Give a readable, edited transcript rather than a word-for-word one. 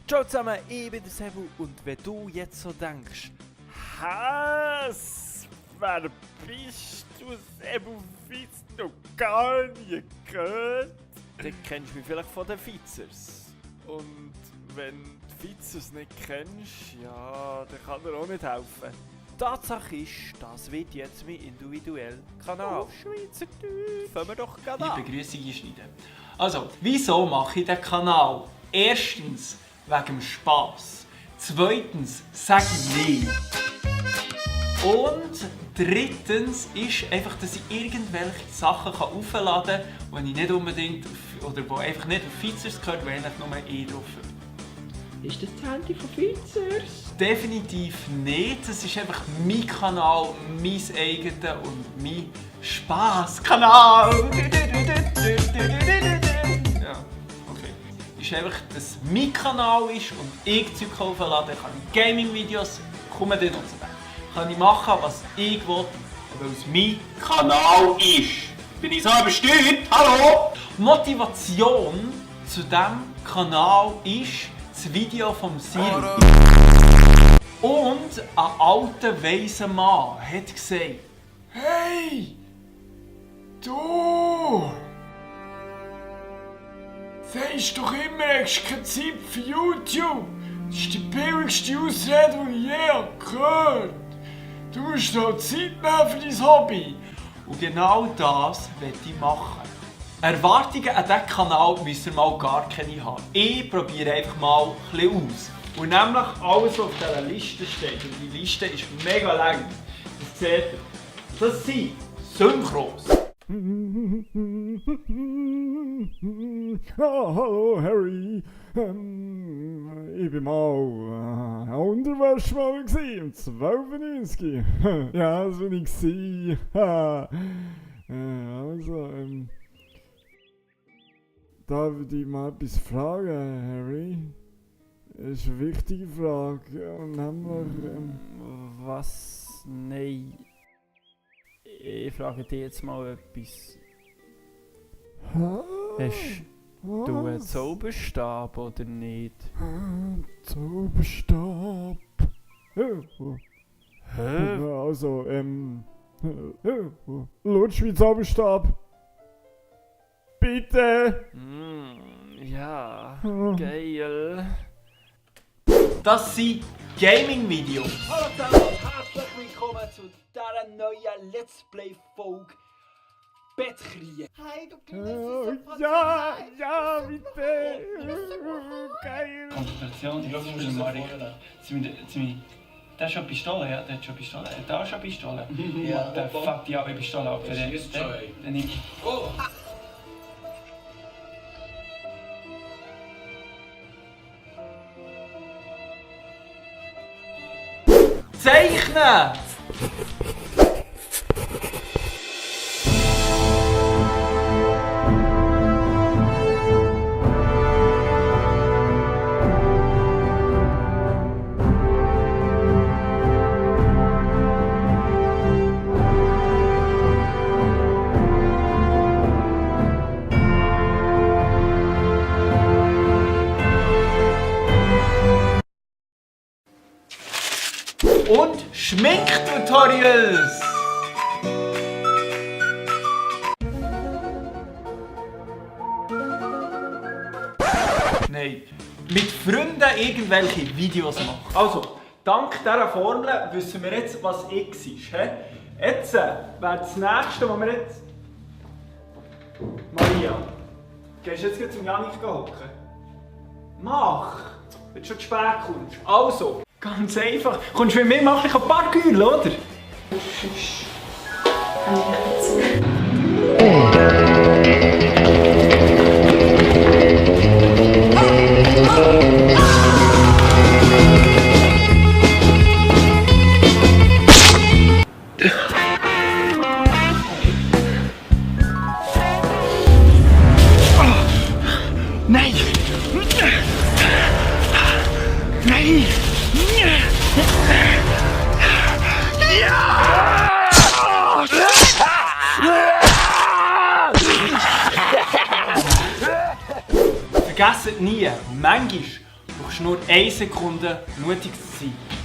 Ciao zusammen, ich bin der Sebu und wenn du jetzt so denkst, was? Wer bist du, Sebu Fitz? Noch gar nie gehört? Dann kennst du mich vielleicht von den Fitzers. Und wenn du die Fitzers nicht kennst, ja, dann kann er auch nicht helfen. Tatsache ist, das wird jetzt mein individueller Kanal. Auf Schweizerdeutsch. Fangen wir doch gerade an. Die Begrüßung einschneiden. Also, wieso mache ich den Kanal? Erstens, wegen dem Spass. Zweitens, sage ich nicht. Und drittens ist einfach, dass ich irgendwelche Sachen aufladen kann, die ich nicht unbedingt oder die einfach nicht auf Fitzers gehört, weil eigentlich nur ich drauf bin. Ist das das Handy von Fitzers? Definitiv nicht. Es ist einfach mein Kanal, mein eigener und mein Spaßkanal. Ja, okay. Ist einfach, dass mein Kanal ist und ich Zeug aufladen kann. Gaming-Videos kommen dann noch zu dem. Kann ich machen, was ich will, weil es mein Kanal ist. Bin ich so übersteuert? Hallo? Motivation zu diesem Kanal ist das Video vom Siri. Und ein alter weiser Mann hat gesagt: Hey! Du! Sagst doch immer, hast keine Zeit für YouTube! Das ist die billigste Ausrede, die ich je gehört habe! Du musst doch Zeit nehmen für dein Hobby! Und genau das will ich machen. Erwartungen an diesen Kanal müssen wir mal gar keine haben. Ich probiere einfach mal ein bisschen aus. Und nämlich alles, was auf dieser Liste steht. Und die Liste ist mega lang. Das seht ihr. Das sind Synchros. Hallo Harry, ich bin mal Unterwäschmann im 1290. Ja, das bin ich. Also, darf ich dich mal etwas fragen, Harry? Das ist eine wichtige Frage, nämlich... Was? Nein. Ich frage dich jetzt mal etwas. Hast du einen Zauberstab oder nicht? Zauberstab? Hä? Also, lutsch wie Zauberstab. Bitte! Ja, geil. Das sind Gaming-Videos. Hallo zusammen und herzlich willkommen zu dieser neuen Let's Play-Folge Bettkrieg. Hey, du Ja, bitte! Geil! Konzentration, die Luft Mario. Der hat schon Pistole, ja, der hat schon Pistole. Der hat schon Pistole. Ja, der fuckt ja wie Pistole ab. Der nimmt. Zeichnen! Und Schminktutorials! Nein, mit Freunden irgendwelche Videos machen. Also, dank dieser Formel wissen wir jetzt, was X ist. He? Jetzt wäre das nächste, was wir jetzt... Maria, gehst du jetzt zum Janik hocken? Mach! Wenn du schon zu spät kommst. Also, ganz einfach. Kommst du mit mir, mach ich ein paar Gürtel, oder? Nein! Nein! Ja! vergesst nie, manchmal brauchst du nur 1 Sekunde mutig zu sein.